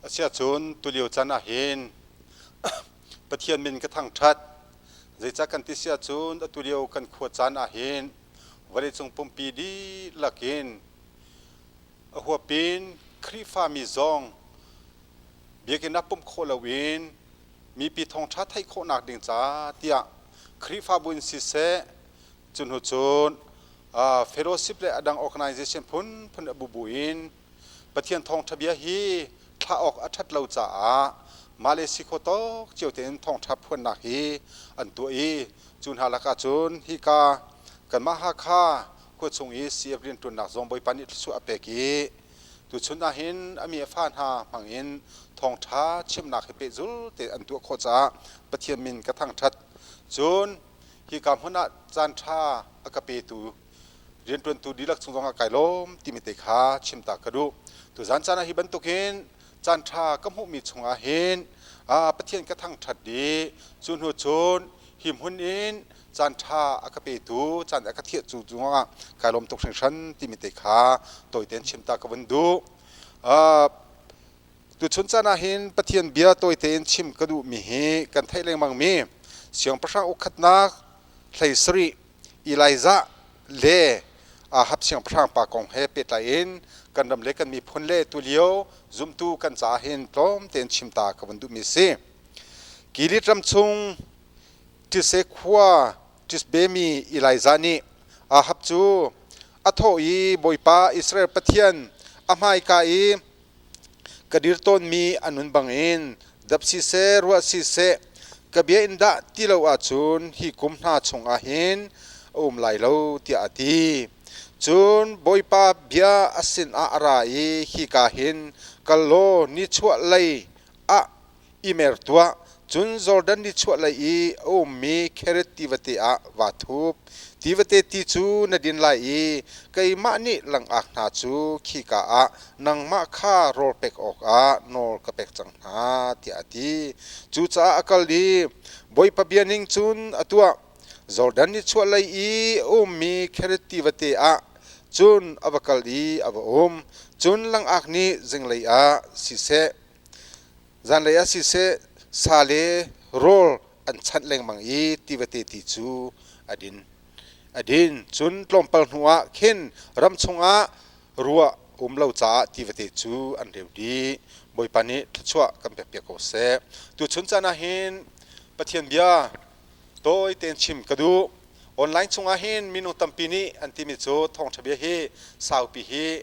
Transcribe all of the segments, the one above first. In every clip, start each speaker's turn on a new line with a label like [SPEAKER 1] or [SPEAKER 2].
[SPEAKER 1] Asiahcun tulio caan ahhin Pathian min ka thangṭhat. Zeicah kan ti si ahcun atulio kan khua caan ahhin vawleicung pumpi dihlak in a huapin Khrihfami zong biakinn ah pumh khawh loin mipi thawngṭha theih khawhnak ding ca tiah Khrihfabu in siseh cu hnu cun fellowship le a dang organization phunphun a bubu in Pathian thawngṭha bia hi thlah awk a ṭhat lo caah mah le si kho tawk cio tein thawngṭha phuannak hi an tuah i cu hna lakah cun hika kanmah Hakha khua chung i CF rianṭuannak zong Bawipa nih thluachuah a pek i tuchun ah hin a mi a fa hna hmang in thawngṭha chimnak hi pehzul tein an tuah khawh caah Pathian min ka thangṭhat. Cun hika hmun ah caanṭha a ka petu rianṭuantu dihlak chung zongah kai lawm timi te kha chim ta ka duh. Tuzan caan ah hi bantukin caan ṭha ka hmuhmi chungah hin Pathian ka thangṭhat i cu hnu cun hi hmun in caan ṭha a ka petu caan a ka thiah cu cungah kai lawm tuk hringhran timi te kha tawi tein chim ta ka vun duh. Tuchun caan ah hin Pathian bia tawi tein chim ka duhmi hi kan theih lengmangmi Siangpahrang ukhatnak hlei sarih Elijah le Ahab siangpahrang pa kong he pehtlai in kan ram le kan miphun le tulio zumtu kan caah hin tlawm tein chim ta ka vun duhmi a si. Gilead ram chung Tise khua Tisbemi Elijah nih Ahab cu a thawh i Bawipa Israel Pathian a hmaika i Ka dir tawnmi a nun bangin dap siseh, ruah siseh, ka bia in dah ti lo ahcun hi kum hna chungah hin a um lai lo, tiah a ti. Cun Bawipa bia a sinah a ra i hika hin kal law nichuahlei ah i mer tuah, cun Jordan nichuahlei i a ummi Kherith tivate ah vaa thup. Tivate ti cu na din lai i keimah nih langak hna cu khika ah nangmah kha rawl pek awkah nawl ka pek cang hna, tiah a ti. Cucaah a kal i Bawipa bia ning cun a tuah. Jordan nichuahlei i a ummi Kherith tivate ah cun a va kal i a va um. Cun langak nih zinglei ah siseh, Zanlei ah siseh sa le rawl an chanh lengmang i tivate ti cu a din. A din. Cun tlawmpal hnuah khin ram chungah ruah um lo caah tivate cu an reu dih. Bawipa nih thluachuah kan pekpiak ko seh. Tuchun caan ah hin Pathian bia tawi tein chim ka duh. Online chungah hin minung tampi nih an timi cu thawngṭha bia hi saupi hi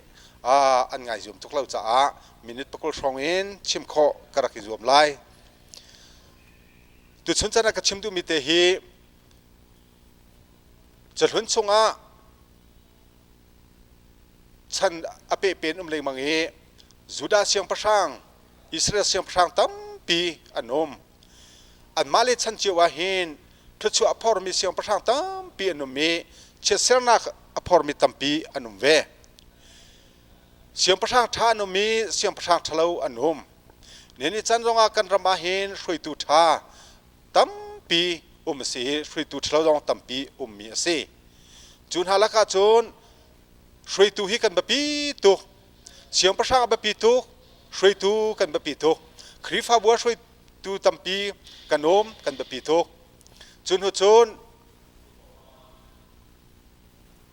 [SPEAKER 1] an ngai zuam tuk lo caah minute pakul hrawng in chim khawh ka rak i zuam lai. Tuchun caan ah ka chim duhmi te hi cahlun chungah chan a pehpen um lengmang i Judah siangpahrang, Israel siangpahrang tampi an um. Anmah le chan cio ah hin thluachuah a phormi siangpahrang tampi an um i chiatsernak a phormi tampi an um ve. Siangpahrang ṭha an um i siangpahrang ṭhalo an um. Nihin chan zongah kan ram ah hin hruaitu ṭha tampi um a si i hruaitu ṭhalo zong tampi ummi a si. Cu hna lakah cun hruaitu hi kan biapi tuk. Siangpahrang a biapi tuk, hruaitu kan biapi tuk. Khrihfabu ah hruaitu tampi kan um, kan biapi tuk. Cu hnu cun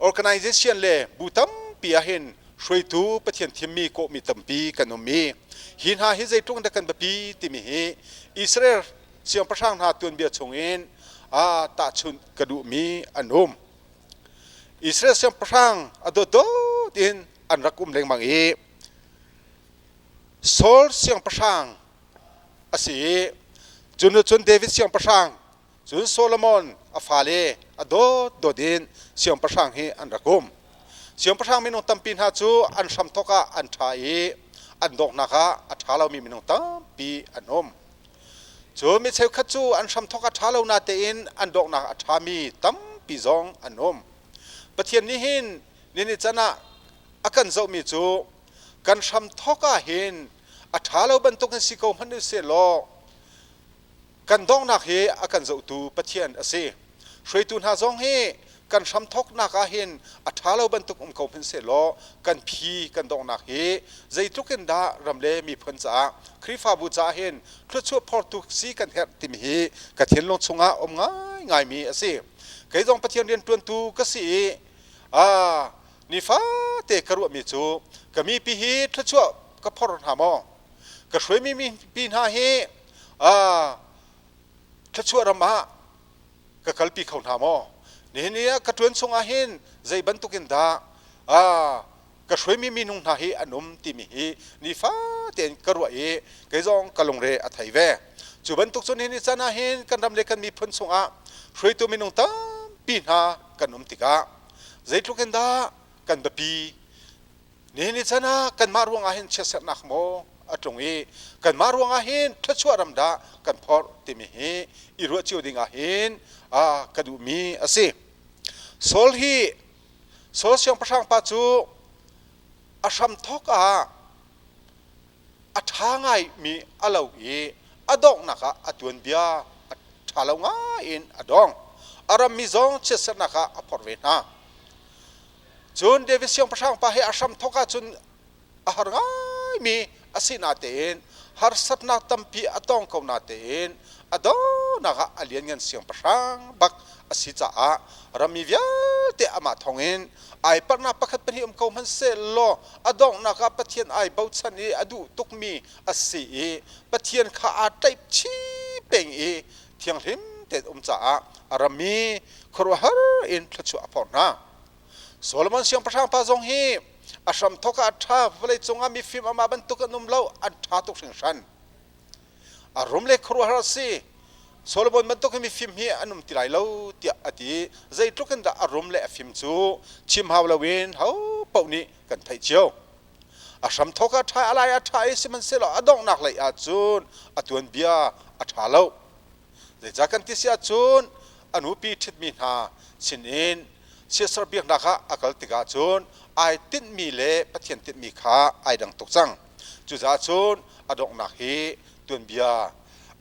[SPEAKER 1] organization le bu tampi ah hin hruaitu Pathian thimmi kawhmi tampi kan um i hi hna hi zeitluk in dah kan biapi timi hi Israel siangpahrang hna tuanbia chungin ah tahchunh ka duhmi an um. Israel siangpahrang a dawtdawt in an rak um lengmang i Saul siangpahrang a si i cun cun David siangpahrang cun Solomon a fale a dawtdawt in siangpahrang hi an rak um. Siangpahrang minung tampi hna cu an hramthawk ah an ṭha i an donghnak ah a ṭha lomi minung tampi an um. Cu mi cheukhat cu an hramthawk a ṭha lo natein an donghnak a ṭhami tampi zong an um. Pathian nih hin nini can ah a kan zohmi cu kan hramthawk ah hin a ṭha lo bantuk in si ko hmanh u sih law kan donghnak hi a kan zohtu Pathian a si. Hruaitu hna zong hi Kan hramthawknak ah hin a ṭha lo bantuk um ko hmanhsehlaw kan phi kan donghnak hi zeitluk in dah ram le miphun caah Khrihfabu caah hin thluachuah phortu si kan herh timi hi ka thinlung chungah um ngaingaimi a si. Kei zong Pathian rianṭuantu ka si i aa nifate ka ruahmi cu ka mipi hi thluachuah ka phor hna maw? Ka hruaimi mipi hna hi aa thluachuah ram ah ka kalpi kho hna maw? Nihin ni ah ka ṭuan chungah hin zei bantuk in dah ka hruaimi minung hna hi an um timi hi nifate in ka ruah i kei zong ka lungre a thei ve. Cu bantuk cun nihin ni caan ah hin kan ram le kan miphun chungah hruaitu minung tampi hna kan um tikah zeitluk in dah kan biapi Nihin ni chan ah kanmah ruangah hin chiatserhnak maw a tlung i kanmah ruangah hin thluachuah ram dah kan phorh timi hi i ruah cio ding ah hin ka duhmi a si. Saul hi Saul siangpahrang pa cu a hramthawk ah a ṭha ngaimi a lo i a donghnak ah a tuanbia a ṭha lo ngai in a dong. A rammi zong chiatserhnak ah a phorh ve hna. Cun David siangpahrang pa hi a hramthawk ahcun a har ngaimi a si natein harsatnak tampi a tong ko natein a donghnak ah a lianngan siangpahrang bak a si caah rammi vialte amah thawngin ai parhnak pakhat pahnih um ko hmanhsehlaw a donghnak ah Pathian ai bochan i a duh tukmi a si i Pathian kha aa tlaih chih peng i thianghlim tein um caah a rammi khuaruahhar in thluachuah a phorh hna. Solomon siangpahrang pa zong hi a hramthawk ah a ṭha, vawleicung ah mifim amah bantuk an um lo, an ṭha tuk hringhran. A rum le khuaruahhar a si. Solomon bantuk hi mifim hi an um ti lai lo tiah a ti. Zeitluk in dah a rum le a fim cu chim hau loin ho paoh nih kan theih cio. A hramthawk ah ṭha, a lai a ṭha i sihmanhsehlaw a donghnak lei ah cun a tuanbia a ṭha lo. Zeicah kan ti si ahcun a nupi ṭhitmi hna sinin siasar biaknak ah a kal tikah cun ai tinhmi le Pathian tinhmi kha ai dang tuk cang. Cucaah cun a donghnak hi tuanbia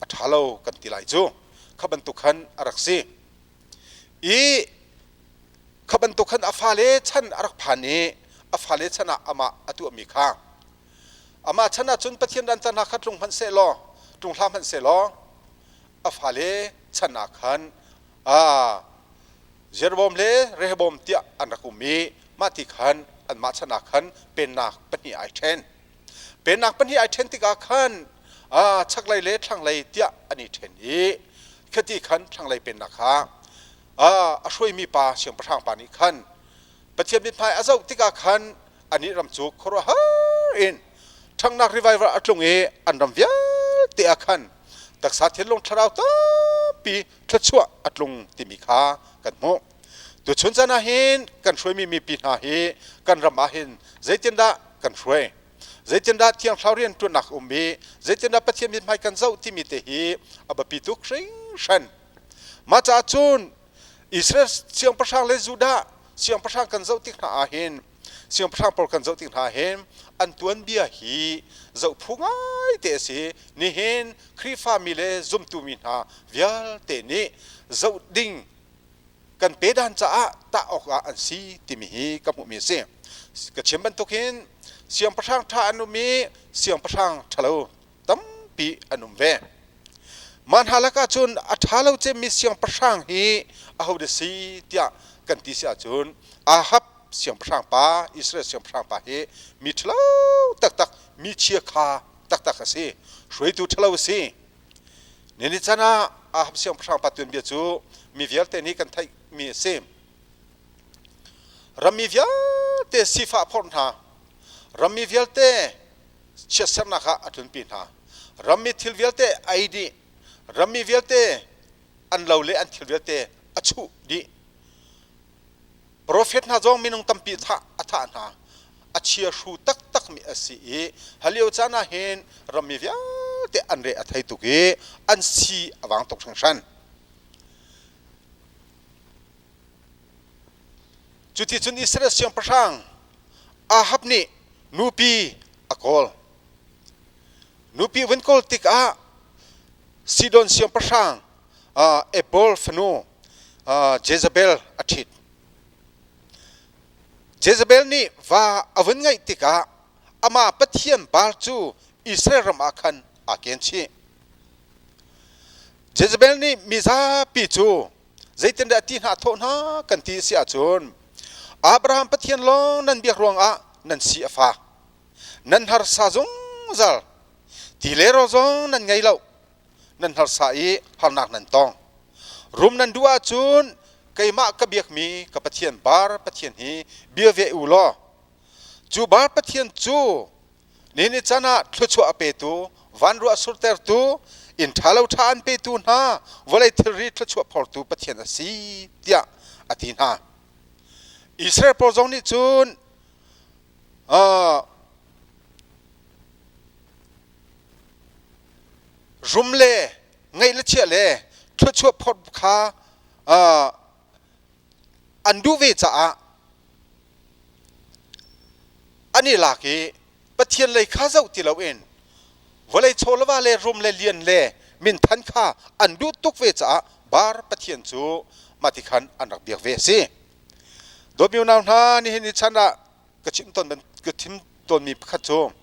[SPEAKER 1] a ṭha lo kan ti lai cu. Kha bantuk khan a rak si. I kha bantuk khan a fale chan a rak phan i a fale chan ah amah a tuahmi kha Amah chan ahcun Pathian dantat hna kha tlung hmanh sehlaw, tlung hlah hmanh sehlaw, a fale chan ah khan Jeroboam le Rehoboam tiah an rak um i mah ti khan anmah chan ah khan pennak pahnih ai ṭhen. Pennak pahnih ai ṭhen tikah khan chaklei le thlanglei tiah an i ṭhen i khati khan thlanglei pennak kha a hruaimi pa siangpahrang pa nih khan Pathian mithmai a zoh tikah khan anih ram cu khuaruahhar in ṭhanghnak revival a tlung i an ram vialte ah khan taksa thinlung thlarau tampi thluachuah a tlung timi kha kan hmuh. Tuchun caan ah hin kan hruaimi mipi hna hi kan ram ah hin zeitindah kan hruai? Zeitindah Thiang Thlarau rian ṭuannak um i zeitindah Pathian mithmai kan zoh timi te hi a biapi tuk hringhran. Mah caah cun Israel siangpahrang le Judah siangpahrang kan zoh tik hna ah hin siangpahrang pawl kan zoh tik hna hin an tuanbia hi zoh phu ngai te a si. Nihin Khrihfa mi le zumtu mi hna vialte nih zoh ding kan pe dan caah tah awk ah an si timi hi ka hmuhmi a si. Ka chim bantukin siangpahrang ṭha an um i siangpahrang ṭhalo tampi an um ve. Mah hna lakah cun a ṭha lo cemmi siangpahrang hi ahodah si tiah kan ti si ahcun Ahab siangpahrang pa, Israel siangpahrang pa hi mi ṭhalo taktak, mi chiakha taktak a si. Hruaitu ṭhalo a si. Nini chan ah Ahab siangpahrang pa tuanbia cu mi vialte nih kan theihmi a si. Rammi vialte sifah phorh hna, rammi vialte chiatsernak ah a tlunpi hna. Rammi thil vialte a ei dih. Rammi vialte an lo le an thil vialte a chuh dih. Profet hna zong minung tampi thah a thah hna. A chiahru taktakmi a si i halio caan ah hin rammi vialte an re a thei tuk i an si a vang tuk hringhran. Cuticun Israel siangpahrang Ahab nih nupi a kawl. Nupi vun kawl tikah Sidon siangpahrang Ebol fanu Jezebel a ṭhit. Jezebel nih va a vun ngeih tikah amah pathian Baal cu Israel ram ah khan aa ken chih. Jezebel nih mi zapi cu zeitindah ti hna thawh hna kan ti a si ahcun Abraham Pathian lawng nan biak ruangah nan si a fak. Nan harsa zungzal. Ti le rawl zong nan ngei lo. Nan harsa i harnak nan tong. Rum nan duh ahcun keimah ka biakmi ka Pathian Baal Pathian hi bia ve u law cu Baal Pathian cu Ni can ah thluachuah a petu, vanruah surtertu, inn ṭha lo ṭha an petu hna, vawlei thilri thluachuah phortu Pathian a si, tiah a ti hna. Israel pawl zong nih cun rum le ngeih le chiah le thluachuah phorh kha an duh ve caah an i lak i Pathian lei kha zoh ti loin vawlei chawleva le rum le lian le minthan kha an duh tuk ve caah bar Pathian cu mah ti khan an rak biak ve a si. Dawtmi unau hna nihin ni chan ah ka chim tawn ka thim tawnmi pakhat cu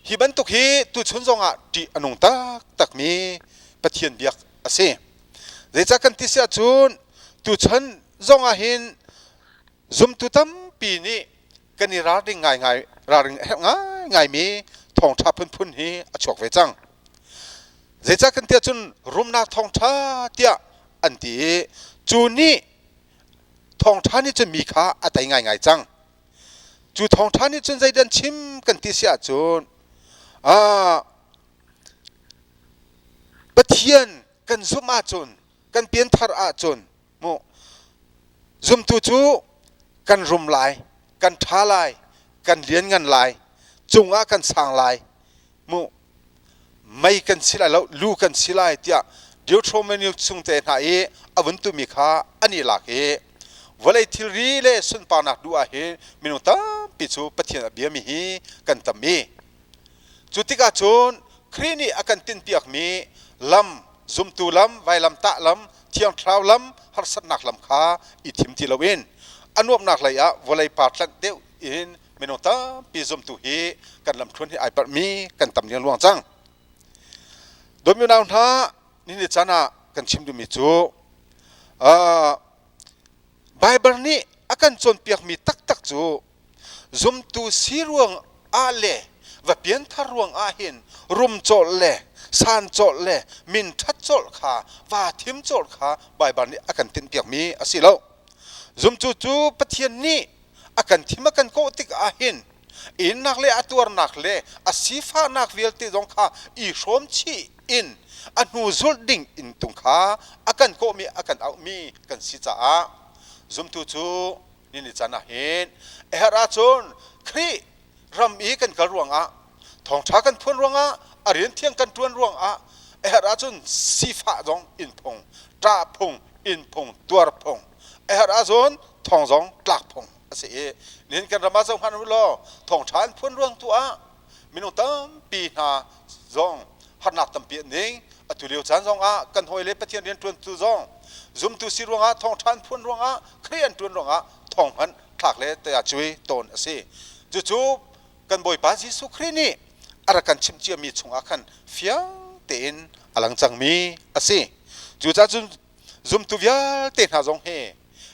[SPEAKER 1] hi bantuk hi tuchun zongah ṭih a nung taktakmi Pathian biak a si. Zeicah kan ti si ahcun tuchan zongah hin zumtu tampi nih kan i ralring ngaingai ralring a herh ngaingaimi thawngṭha phunphun hi a chuak ve cang. Zeicah kan ti ahcun rumnak thawngṭha tiah an ti i cu nih thawngṭha nih cun mi kha a tei ngaingai cang. Cu thawngṭha nih cun zeidah an chim kan ti si ahcun Pathian kan zumh ahcun kan pianthar ahcun mu zumtu cu kan rum lai, kan ṭha lai, kan lianngan lai, cungah kan sang lai, mu mei kan si lai lo, lu kan si lai tiah Deuteronomy chung te hna i a vun tumi kha an i lak i vawlei thilri le sunparnak duh ah hin minung tampi cu Pathian a biami hi kan tam i cu tikah cun Khrih nih a kan tinhpiakmi lam, zumtu lam, vailamtah lam, Thiang Thlarau lam, harsatnak lam kha i thim ti loin a nuamhnak lei ah vawlei par tlanh deuh in minung tampi zumtu hi kan lamthluan hi ai palhmi kan tam liangluang cang. Dawtmi unau hna, nihin caan ah kan chim duhmi cu Baibal nih a kan cawnpiakmi taktak cu Zumtu si ruang ah le va pianthar ruang ah hin rum cawlh le san cawlh le min ṭhat cawlh kha vaa thim cawlh kha Baibal nih a kan tinhpiakmi a si lo. Zumtu cu Pathian nih a kan thim a kan kawh tik ah hin innak le a tuarnak le a sifahnak vialte zong kha i hrawm chih in a hnu zulh ding in tung kha a kan kawhmi a kan auhmi kan si caah zumtu cu ni caan ah hin a herh ahcun Khrih ram i kan kal ruangah thawngṭha kan phuan ruangah a rian thiang kan ṭuan ruangah a herh ahcun sifah zong in phung ṭah phung in phung tuar phung a herh ahcun thong zong tlak phung a si i nihin kan ram ah zoh hmanh u law thawngṭha an phuan ruang tu ah minung tampi hna zong harnak tampi an ing atu lio caan zong ah kan hawi le Pathian rianṭuantu zong zumtu si ruangah thawngṭha an phuan ruangah Khrih an ṭuan ruangah thawng hmanh thlak le taya cui tawn a si cucu kan Bawipa Jesuh Khrih nih a rak kan chimh ciami chungah khan fiang tein a lang cangmi a si cucaah cun zumtu vialte hna zong hi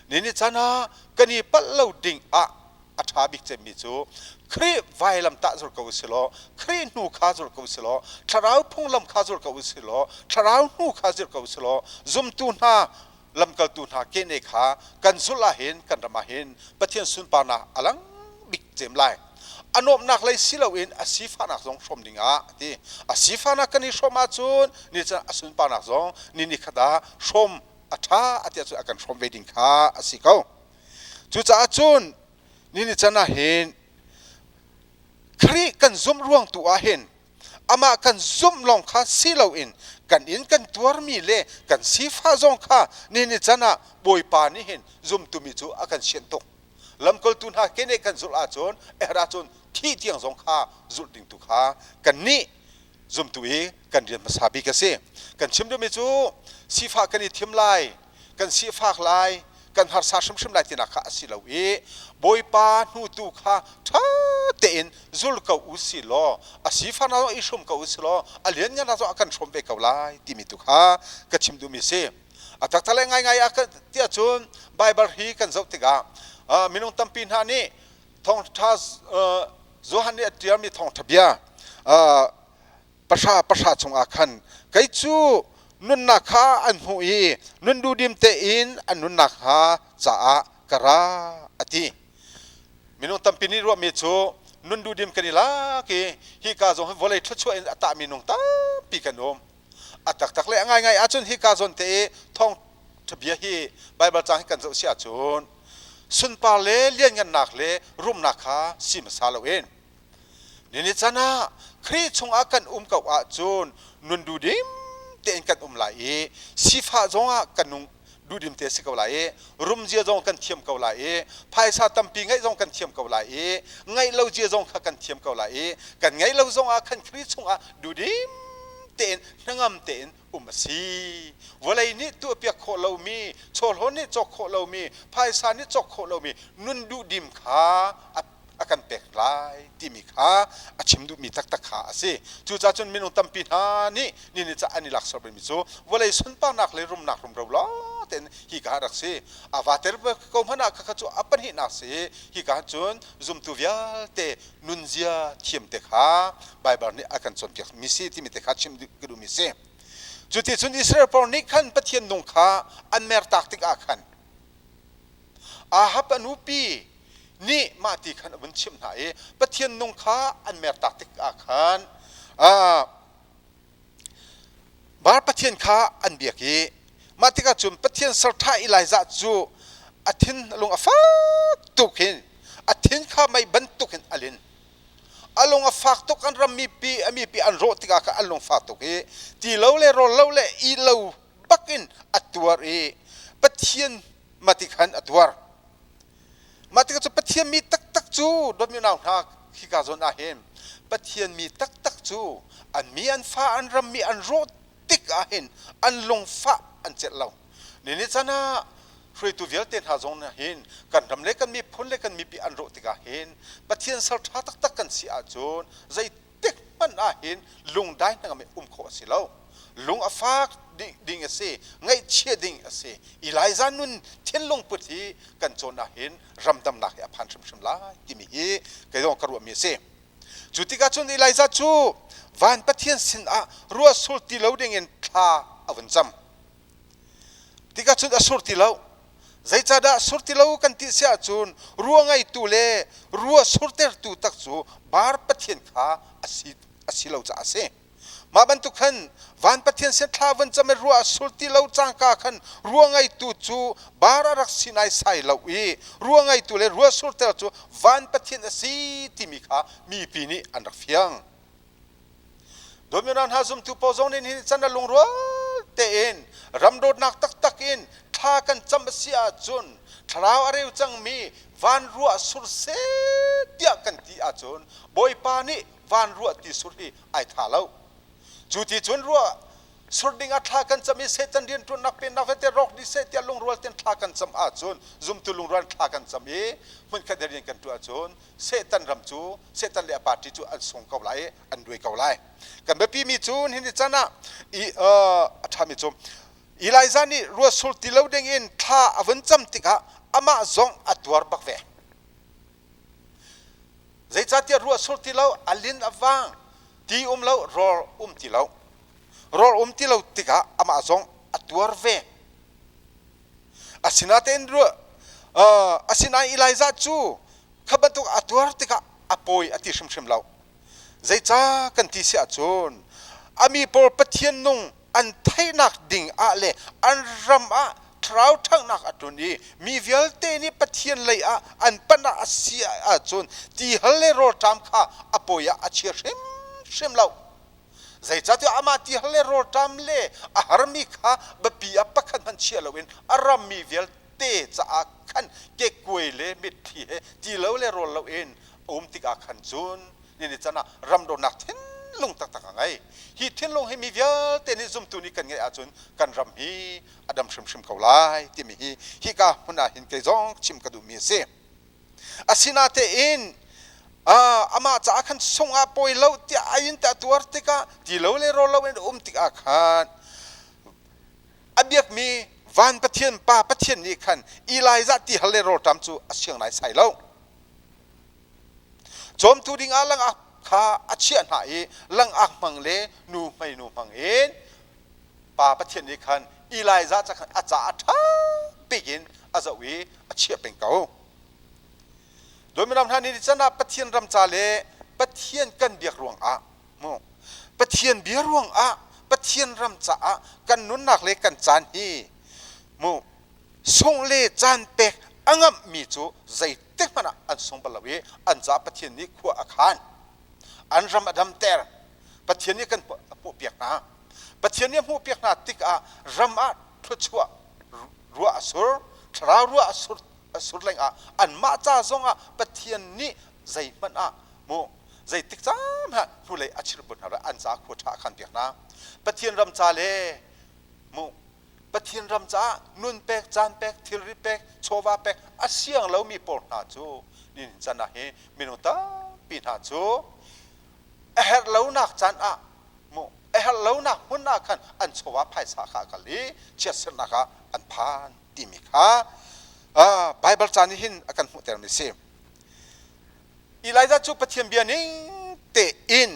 [SPEAKER 1] nini caan ah kan i palh lo ding ah a ṭha bik cemmi cu Khrih vailamtah zul ko usih law Khrih hnu kha zul ko usih law thlarau phunglam kha zul ko usih law thlarau hnu kha zul ko usih law zumtu hna lamkaltu hna kene kha kan zulh ahhin kan ram ahhin Pathian sunparnak a lang bik cem lai a nuamhnak lei si loin a sifahnak zong hrawm ding ah a ti a sifahnak kan i hrawm ahcun ni cun a sunparnak zong ni ni khat ah hrawm a ṭha a ti ahcun a kan hrawm ve ding kha a si ko cucaah cun ni ni can ah hin Khrih kan zumh ruang tu ah hin amah kan zumh lawng kha si loin kan in kan tuarmi le kan sifah zong kha ni ni can ah Bawipa nih hin zumtumi cu a kan sianh tuk lamkaltu hna kene kan zulh ahcun a herh ahcun thih tiang zong kha zulh ding tu kha kannih zumtu i kan rian hmasa bik a si kan chim duhmi cu sifah kan i thim lai kan sifak lai. kan harsa hrimhrim lai tinak kha a si lo i Bawipa hnutu kha ṭha tein zul ko u si law a sifahnak zong i hrum ko u si law a lianngannak zong a kan hrawm ve ko lai timi tu kha ka chim duhmi a si. A taktak le ngaingai ah tiah cun Baibal hi kan zoh tikah minung tampi hna nih thawngṭha Johan nih a ṭialmi thawngṭha bia pahra pahra chungah khan kei cu nunnak kha an hmuh i nun duhdim tein an nunnak hnga caah ka ra a ti. Minung tampi nih ruahmi cu nun duhdim kan i lak i hika zong hi vawlei thluachuah in a tahmi nung tampi kan um. A taktak le a ngaingai ahcun hika zawn te i thawngṭha bia hi Baibal caang hi kan zoh si ahcun sunpar le lianngannak le rumnak kha si hmasa loin Nini can ah Khrih chungah kan um ko ahcun nun duhdim tein kan um lai i sifah zongah kan nung duhdim te si ko lai i rumzia zong kan thiam ko lai i phaisa tampi ngeih zong kan thiam ko lai i ngeih lo zia zong kha kan thiam ko lai i kan ngeih lo zongah khan Khrih chungah duhdim tein hnangam tein um a si. Vawlei nih tuahpiak khawh lomi, chawhlawn nih cawk khawh lomi, phaisa nih cawk khawh lomi nun duhdim kha a a kan pek lai timi kha a chim duhmi taktak kha a si. Cucaah cun minung tampi hna nih ni ca an i lak mi cu vawlei sunparnak le rumnak rumro lawng tein hi ka rak si. A vater ko hmanh ah khakha cu a pahnihnak si. Hi ka cun zumtu vialte nunzia thiam te kha Baibal nih a kan cawnpiak mi si timi te kha chim ka duhmi si. Cuti cun Israel pawl nih khan Pathian nung kha an mertak tikah khan Ahab a nupi nih mah ti khan a vun chimh hna i Pathian nung kha an mertak tikah khan Baal Pathian kha an biak i mah tikah cun Pathian serṭha Elijah cu a thin lung a fak tuk hin a thin kha mei bantuk in a lin. A lung a fak tuk an ram mipi a mipi an rawh tikah khan an lung fak tuk i ti lo le rawl lo le ih lo bak in a tuar i Pathian mah ti khan a tuar. Mah tikah cu Pathian mi taktak cu dawtmi unau hna hika zawn ah hin Pathian mi taktak cu an mi an fa an ram mi an rawh tik ah hin an lungfah an celh lo. Nini chan ah hruaitu vialte hna zong hin kan ram le kan miphun le kan mipi an rawh tikah hin Pathian sal ṭha taktak kan si ahcun zei tik hmanh ah hin lungdai hnangam in um khawh a si lo. Lung a fak ding a si, ngaihchia ding a si. Elijah nun thinlung put hi kan cawn ah hin ramdamnak hi a phan hrimhrim lai timi hi kei zong ka ruahmi a si. Cu tikah cun Elijah cu van Pathian sin ah ruah sur ti lo ding in thla a vun cam. Tikah cun a sur ti lo. Zeicahdah sur ti lo kan ti si ahcun rua ngeitu le rua surtertu tak cu bar Pathian kha a si, a si lo caah a si. Mah bantuk khan van Pathian sin thla van cam i rua a sur ti lo cangka khan rua ngeitu cu bar a rak si naisai lo i rua ngeitu le rua surter cu van Pathian a si timi kha mipi nih an rak fiang. Dawtmi hna zumtu pawl zong nih hin can a lungrual tein ram dawtnak taktak in thla kan cam a si ahcun thlarau a reu cangmi van ruah sur seh tiah kan ti ahcun Bawipa nih van ruah ti sur hi ai tha lo. Cu ti cun ruah sur ding ah thla kan cam i Satan rianṭuannak pennak vialte rawk dih seh tiah lungrual tein thla kan cam ahcun zumtu lungrual thla kan cam i hmunkhat rian kan ṭuan ahcun Satan ram cu Satan le a party cu an sung ko lai i an duai ko lai. Kan biapi mi cu nihin ni can ah i a ṭhami cu Elijah nih ruahsur ti lo ding in thla a vun cam tikah amah zong a tuar bak ve. Zeicahtiah ruahsur ti lo, a lin a vang, ti um lo, rawl um ti lo. Rawl um ti lo tikah amah zong a tuar ve. Asinain ruah asinain Elijah cu kha bantuk a tuar tikah a pawi a ti hrimhrim lo. Zeicah kan ti si ahcun a mi pawl Pathian nung an theihnak ding ah le an ram ah thlarau ṭhanghnak a tlun i mi vialte nih Pathian lei ah an panh ah a si ahcun tihal le rawlṭam kha a pawi ah a chia hrimhrim lo. Zeicahtiah amah tihal le rawlṭam le a harmi kha biapi ah pakhat hmanh chia loin a rammi vialte caah khan kekkuai le mitthli he ti lo le rawl loin a um tikah khan cun ni can ah ram dawtnak thinlung. Thinlung taktak a ngei. Hi thinlung hi mi vialte nih zumtu nih kan ngeih ahcun kan ram hi a dam hrimhrim ko lai timi hi hika hmun ah hin kei zong chim ka duhmi a si. Asinatein amah caah khan sung ah pawi lo tiah a in a tuar tikah ti lo le rawl lo in a um tikah khan a biakmi van Pathian Pa Pathian nih khan Elijah ti hal le rawlṭam cu a siang naisai lo. Cawmtu dingah langak kha a chiah hna i langak hmang le nu hmeinu hmang in Pa Pathian nih khan Elijah ca khan a ca a ṭha bik in a zoh i a chiah peng ko. Dawtmi hna ni can ah Pathian ram ca le Pathian kan biak ruangah mu Pathian bia ruangah Pathian ram caah kan nunnak le kan caan hi mu sungh le caan pek a ngamhmi cu zeitik hmanh ah an sung bal lo i an caah Pathian nih khua a khan an ram a damter Pathian nih kan hmuhpiak hna Pathian nih a hmuhpiak hna tikah ram ah thluachuah ruah a sur thlarau ruah a sur a sur lengah anmah ca zongah Pathian nih zeihmanh ah mu zeitik caan hmanh hnulei a chirhbut hna an ca khua ṭha a khan piak hna Pathian ram ca le mu Pathian ram caah nun pek caan pek thilri pek chawva pek a siang lomi pawl hna cu nihin chan ah hi minung tampi hna cu a herh lonak caan ah mu a herh lonak hmun ah khan an chawva phaisa kha a kal i chiatserhnak ah an phan timi kha Baibal ca nih hin a kan hmuhtermi a si. Elijah cu Pathian bia ning tein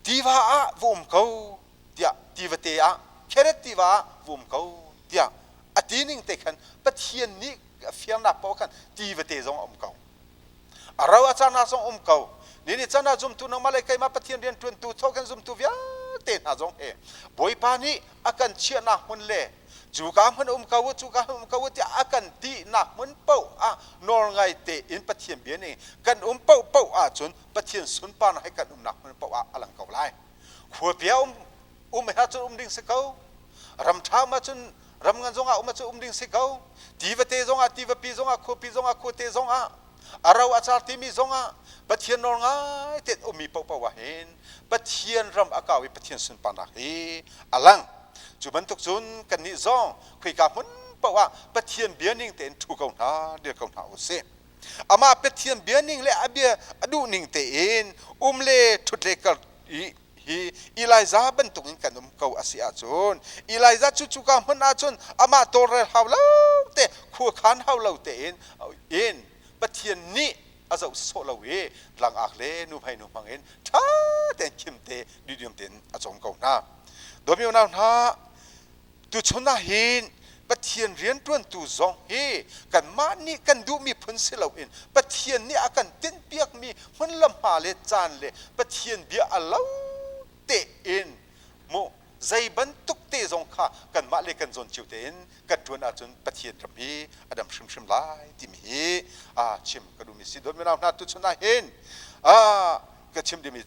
[SPEAKER 1] tiva ah va um ko tiah tivate ah Khereth tiva ah va um ko tiah a ti ning te khan Pathian nih a fiangnak paoh khan tivate zong a um ko. A ro a caan ah zong um ko. Ni caan ah zumtu nangmah le keimah Pathian rian ṭuantu thawk in zumtu vialte hna zong he Bawipa nih a kan chiahnak hmun le cuka hmun um ko u cuka hmun um ko u tiah a kan tinak hmun paoh ah nawlngai tein Pathian bia ning kan um paohpaoh ahcun Pathian sunparnak he kan umnak hmun paoh ah a lang ko lai. Khuapia um um ahcun um ding si ko. Ram ṭha um ahcun ram ngan zongah um ahcun um ding si ko. Tivate zongah tivapi zongah khuapi zongah khuate zongah a ro a car timi zongah Pathian nawl ngai tein ummi paohpaoh ah hin Pathian ram a kau i Pathian sunparnak hi a lang. Cu bantuk cun kannih zong khoika hmun paoh ah Pathian bia ning tein ṭhu ko hna, dir ko hna u sih. Amah Pathian bia ning le a bia a duh ning tein um le ṭhut le kal i hi Elijah bantuk in kan um ko a si ahcun Elijah cu cuka hmun ahcun amah tawlrel hau lo te khuakhan hau lo tein in Pathian nih a zoh sawh lo i langak le nuhmei nu hmang in ṭha tein khim te duhdiam tein a cawm ko hna. Dawmi unau hna tuchun ah hin Pathian rianṭuantu zong hi kanmah nih kan duhmi phun si loin Pathian nih a kan tinhpiakmi hmun le hma le caan le Pathian bia a lo tein mu zei bantuk te zong kha kanmah le kan zawn cio tein kan ṭuan ahcun Pathian ram hi a dam hrimhrim lai timi hi a chim ka duhmi si dawt mino hna tuchun ah hin ka chim dimi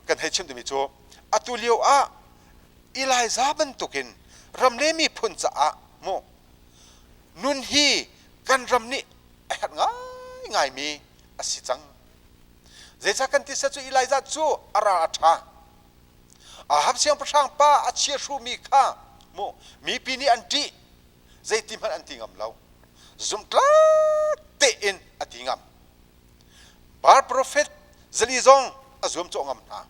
[SPEAKER 1] kan hei chim dimi cu atu lio ah Elijah bantukin ram le miphun caah mu nun hi kan ram nih a herh ngaingaimi a si cang. Zeicah kan ti cu Elijah cu a ral a ṭha. Ahab siangpahrang pa a chiahrumi kha mu mipi nih an ṭih zeiti hmanh an ti ngam lo. Zumhtlak tein a ti ngam. Baal profet zali zong a zuamcawh ngam hna.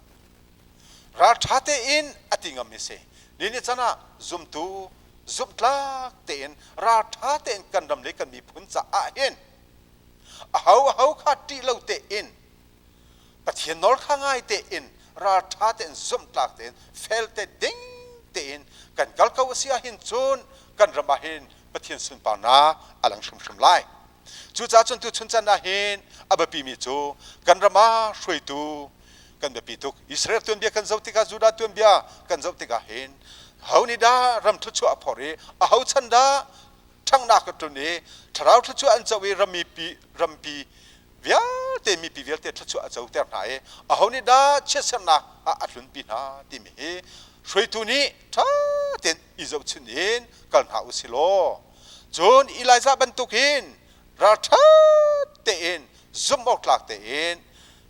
[SPEAKER 1] Ralṭha tein a ti ngam mi si. Ni ni can ah zumtu zumhtlak tein ralṭha tein kan ram le kan miphun caah hin aho aho kha ṭih lo tein Pathian nawl kha ngai tein ralṭha tein zumhtlak tein fel te ding tein kan kal ko a si ahhin cun kan ram ah hin Pathian sunparnak a lang hrimhrim lai. Cucaah cun tuchun chan ah hin a biapimi cu kan ram ah hruaitu kan biapi tuk. Israel tuanbia kan zoh tikah Judah tuanbia kan zoh tikah hin ho nih dah ram thluachuah a phor i aho chan dah ṭhanghnak a tlun i thlarau thluachuah an co i rampi rampi vialte mipi vialte thluachuah a coter hna i aho nih dah chiatserhnak ah a tlunpi hna timi hi hruaitu nih ṭha tein i zohchunh in kal hna u si law cun Elijah bantukin ralṭha tein zumh awk tlak tein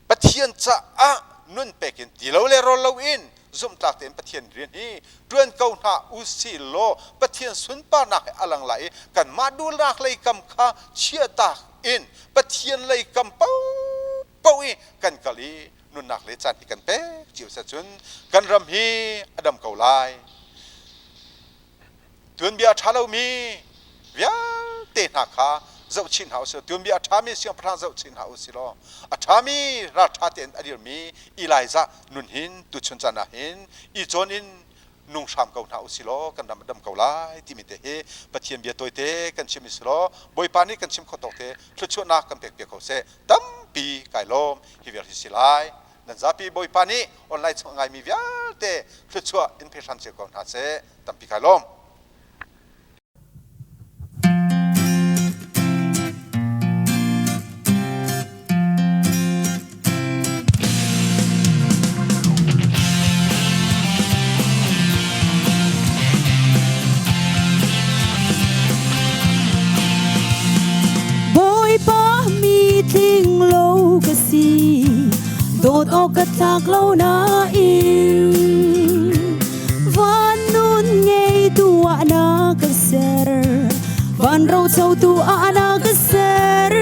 [SPEAKER 1] Pathian caah. nun pek in ti lo le rawl lo in zumhtlak tein Pathian rian hi ṭuan ko hna u si law Pathian sunparnak he a lang lai i kanmah duhnak lei kam kha chiahtak in Pathian lei kam paohpaoh i kan kal i nunnak le caan hi kan pek cio cun kan ram hi a dam ko lai. Tuanbia a ṭha lomi vialte hna kha zohchih hna usih. Tuanbia a ṭhami siangpahrang zohchih hna usih law a ṭhami ralṭha tein a dirmi Elijah nun hin tuchun caan ah hin i cawn in nung hram ko hna usih law kan ram a dam ko lai timi te hi Pathian bia tawite kan chim i si law Bawipa nih kan chim khawh tawk te thluachuahnak kan pek piak ko seh. Tampi kai lawm hi vial hi si lai. Nan zapi Bawipa nih online chung a ngaimi vialte thluachuah in pe hram cio ko hna seh. Tampi kai lawm.
[SPEAKER 2] Bawipa mi tling lo ka si dawt awk ka tlak lo nain van nun ngeitu ah na ka ser van rocotu ah na ka ser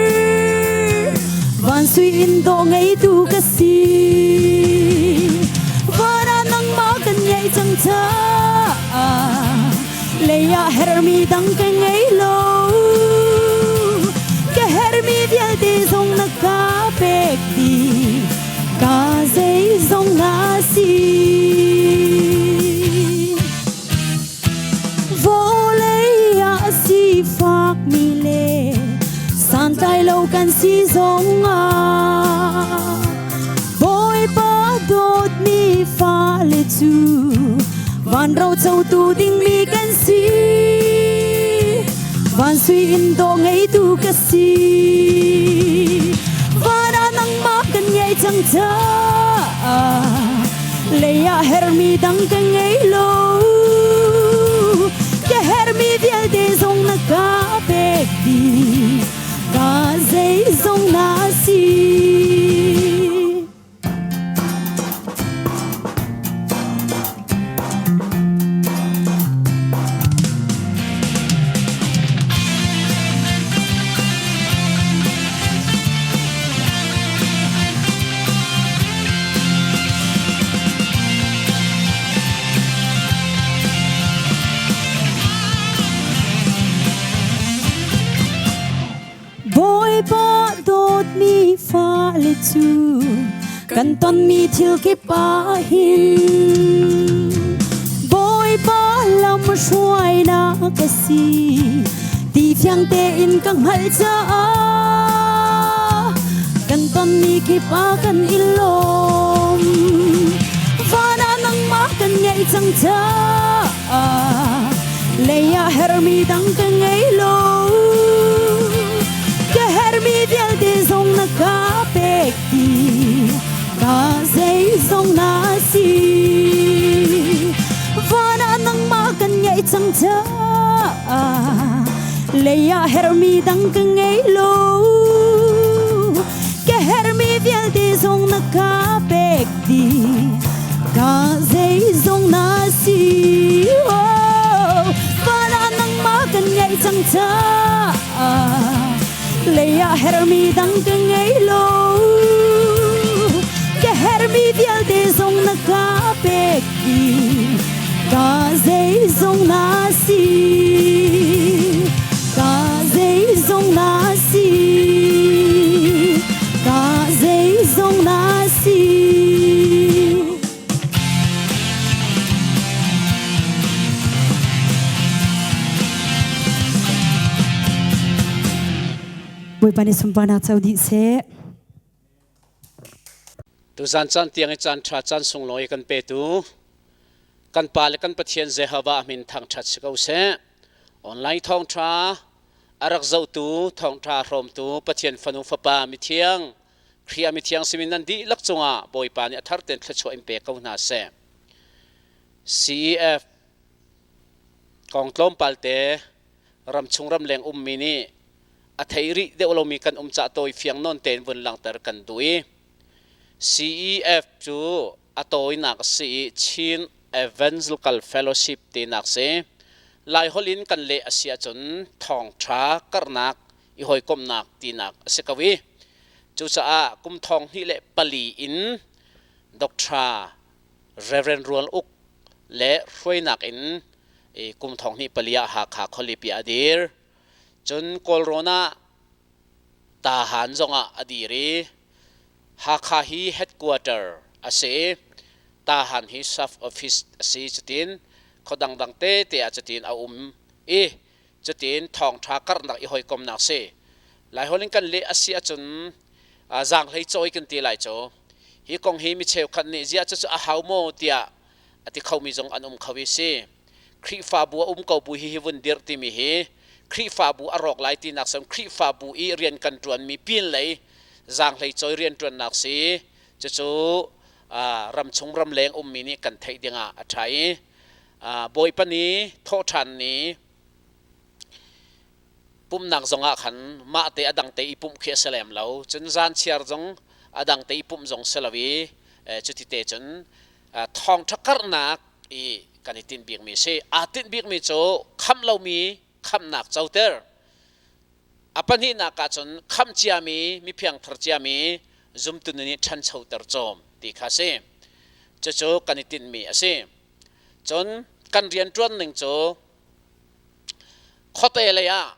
[SPEAKER 2] van sui in dawh ngeitu ka si van ah nangmah kan ngeih cang caah lei ah herhmi dang ka ngei lo ka herhmi vialte zong na ka pek dih ka zeizong na si vawlei ah sifakmi le santlai lo kan si zong ah Bawipa dawtmi fale cu van rocotu dingmi kan si van sui in dawh ngeitu ka si van ah nangmah kan ngei cang caah lei ah herhmi dang ka ngei lo ka herhmi vialte zong na ka pek dih ka zeizong na si Bawipa dawtmi fale cu kan tonmi thil kip ah hin Bawipa lam hruainak ka si ti fiang tein ka hngalh caah kan tonmi kip ah kan i lawm van ah nangmah kan ngeih cang caah lei ah herhmi dang ka ngei lo ka herhmi vialte zong na ka pek dih ka zeizong na si van ah nangmah kan ngeih cang caah lei ah herhmi dang ka ngei lo ka herhmi vialte zong na ka pek dih ka zeizong na si oh van ah nangmah kan ngeih cang caah lei ah herhmi dang ka ngei lo ka herhmi vialte zong na ka pek dih ka zeizong na si ka zeizong na si ka zeizong na si Bawipa nih sunparnak co dih seh.
[SPEAKER 3] Tuzan caan tiang i caan ṭha caan sunglawi kan petu kan Pa le kan Pathian Jehovah min thangṭhat si ko seh. Online thawngṭha a rak zohtu thawngṭha hrawmtu Pathian fanu fapa mithiang Khrih ah mithiang simi nan dihlak cungah Bawipa nih a thar tein thluachuah in pe ko hna seh. CEF kong tlawmpal te ramchung ramleng ummi nih a thei rih deuh lomi kan um cah tawi fiang nawn tein vun langhter kan duh i. CEF cu a tawinak a si i Chin Evangelical Fellowship tinak si. Laiholh in kan leh a si ahcun thawngṭha karhnak i hawikomhnak tinak a si ko i cucaah kum thong hnih le pali in Dr. Reverend Rual Uk le hruainak in kum thong hnih pali ah Hakha khualipi a dir. Cun Kawlrawn ah Tahan zongah a dir i Hakha hi headquarter a si i Tahan hi sub office a si. Cutin khua dangdang tete ah cutin a um i cutin thawngṭha karhnak i hawikomnak si. Laiholh in kan leh a si ahcun zaanghlei cawi kan ti lai cu. Hi kong hi mi cheukhat nih ziah cucu a hau maw tiah a ti khomi zong an um kho i si. Khrihfabu a um ko bu hi hi vun dirh timi hi Khrihfabu a rawk lai tinak sem Khrihfabu i rian kan ṭuanmi pin lei zaanghlei cawi rianṭuannak si. Cucu ramchung ramleng ummi nih kan theih dingah a ṭha i Bawipa ni thawhṭhan ni pumhnak zongah khan mah te a dang te i pumh khi a si lem lo. Cun zan chiar zong a dang te i pumh zong si lo i cuti te cun thawngṭha karhnak i kan i tinh bikmi a si. Aa tinh bikmi cu khamh lomi khamhnak coter. A pahnihnak ah cun khamh ciami mi phiangthar ciami zumtu nih ṭhanchoter cawm ti kha a si. Cucu kan i tinhmi a si. Cun kan rianṭuan ning cu khuate lei ah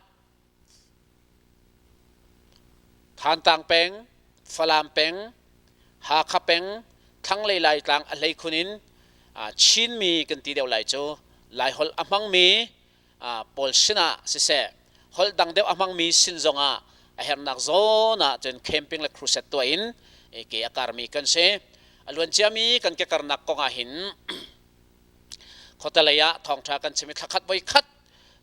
[SPEAKER 3] Thantlang peng, Falam peng, Hakha peng, thlanglei Laitlang a hleikhun in Chinmi kan ti deuh lai cu Laiholh a hmangmi pawl sinah siseh holh dang deuh a hmangmi sin zongah a herhnak zawn ah cun camping le crusade tuah in ke a karmi kan si. A luan ciami kan ke karnak kong ah hin khuatelei ah thawngṭha kan chim i thlakhat voi khat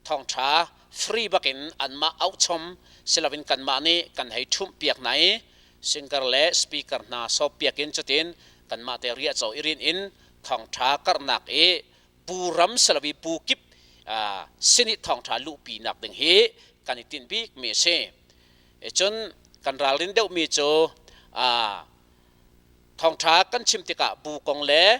[SPEAKER 3] thawngṭha free bakin anmah auhchom siloin kanmah nih kan hei ṭhumh piak hna i singer le speaker hna sawp piak in cutin kanmah te riahcaw i rin in thawngṭha karhnak i bu ram siloin bu kip sin i thawngṭha luhpi nak ding hi kan i tinh bikmi a si. Cun kan ralrin deuhmi cu thawngṭha kan chim tikah bu kong le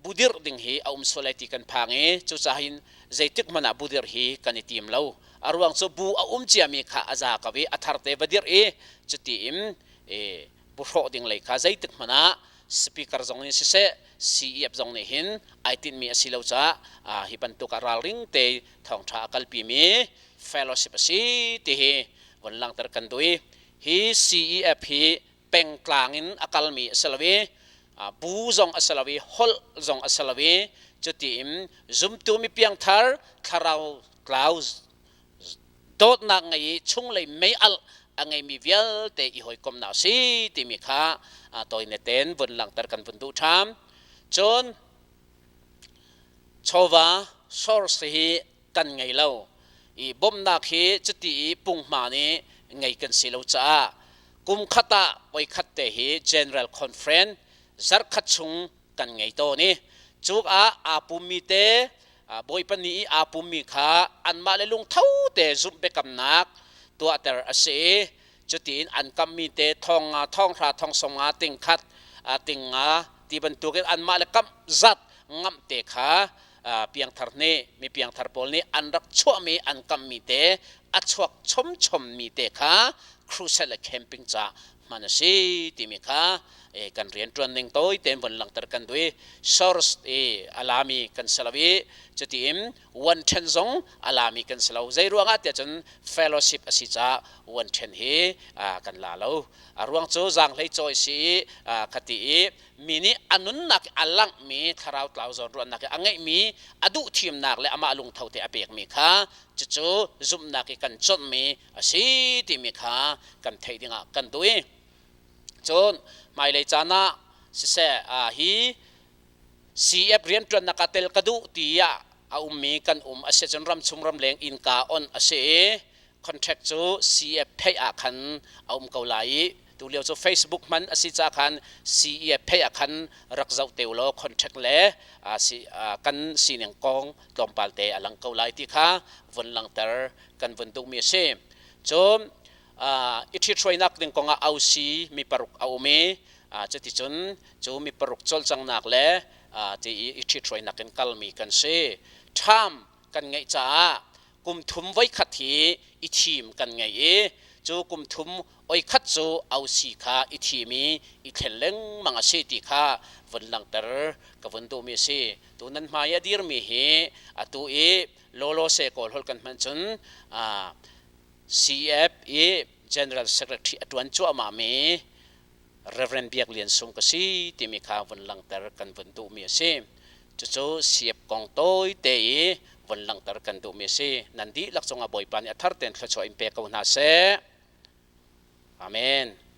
[SPEAKER 3] bu dirh ding hi a um sual lai ti kan phang i cucaah hin zeitik hmanh ah bu dirh hi kan i tim lo. A ruang cu bu a um ciami kha a za ko i a thar te va dirh i cuti in bu hrawh ding lei kha zeitik hmanh ah speaker zong nih siseh CEF zong nih hin ai tinhmi a si lo caah hi bantuk ah ralring te thawngṭha a kalpimi fellowship a si ti hi von langhter kan duh i hi CEF hi pengtlang in a kalmi a si lo i bu zong a si lo i holh zong a si lo i cuti in zumtu mi piangthar thlarau tlau dawtnak ngei i chunglei mei-alh a ngeimi vialte i hawikomhnak a si timi kha tawine tein vun langhter kan vun duh ṭham. Cun chawva source hi kan ngei lo i bawmhnak hi cuti i punghma nih ngei kan si lo caah kum khat ah voikhat te hi General Conference zarhkhat chung kan ngei tawn i cuk ah aa pummi te Bawipa ni i aa pummi kha anmah le lungtho te zumh biakamnak tuahter a si i cutiin an kammi te thong nga thong hra thong sawm nga ting khat ting nga ti bantukin anmah le kamh zat ngamh te kha piangthar nih mi piangthar pawl nih an rak chuahmi an kammi te a chuak chomchommi te kha crusade le camping ca hman a si timi kha kan rianṭuan ning tawi tein von langhter kan duh i source i a lami kan si lo i cutiin one ṭhen zong a lami kan si lo. Zei ruangah tiah cun fellowship a si caah one ṭhen hi kan la lo. A ruang cu zaanghlei cawi si i khati i mi nih a nunnak a langhmi thlarau tlau zawn ruahnak i a ngeihmi a duh thimnak le amah lungtho te a pekmi kha cucu zumhnak i kan cawnhmi a si timi kha kan theih dingah kan duh i cun hmailei caan ah siseh hi CF rianṭuannak ah tel ka duh tiah a ummi kan um a si cun ramchung ramleng innka on a si i contract cu CF pheih ah khan a um ko lai i tulio cu Facebook hman a si ca khan CEF pheih ah khan rak zoh te ulaw contract le kan sining kong tlawmpal te a lang ko lai ti kha vun langhter kan vun duhmi a si. Cun i ṭhithruainak ding kongah ausi mi paruk a um i. Cuticun cu mi paruk cawlcanghnak le ti i i ṭhithruainak in kalmi kan si. Ṭham kan ngeih caah kum thum voikhat hi i thim kan ngei i cu kum thum oikhat cu ausi kha i thim i i thlen lengmang a si ti kha vun langhter ka vun duhmi a si. Tu nan hmai a dirmi hi atu i lawlawse kawl holh kan hman cun CF i General Secretary a ṭuan cuahmahmi Reverend Biak Lian Sung ka si timi kha vun langhter kan vun duhmi a si. Cucu siap kong tawite i vun langhter kan duhmi a si. Nan dihlak cungah Bawipa nih a thar tein thluachuah in pe ko hna seh. Amen.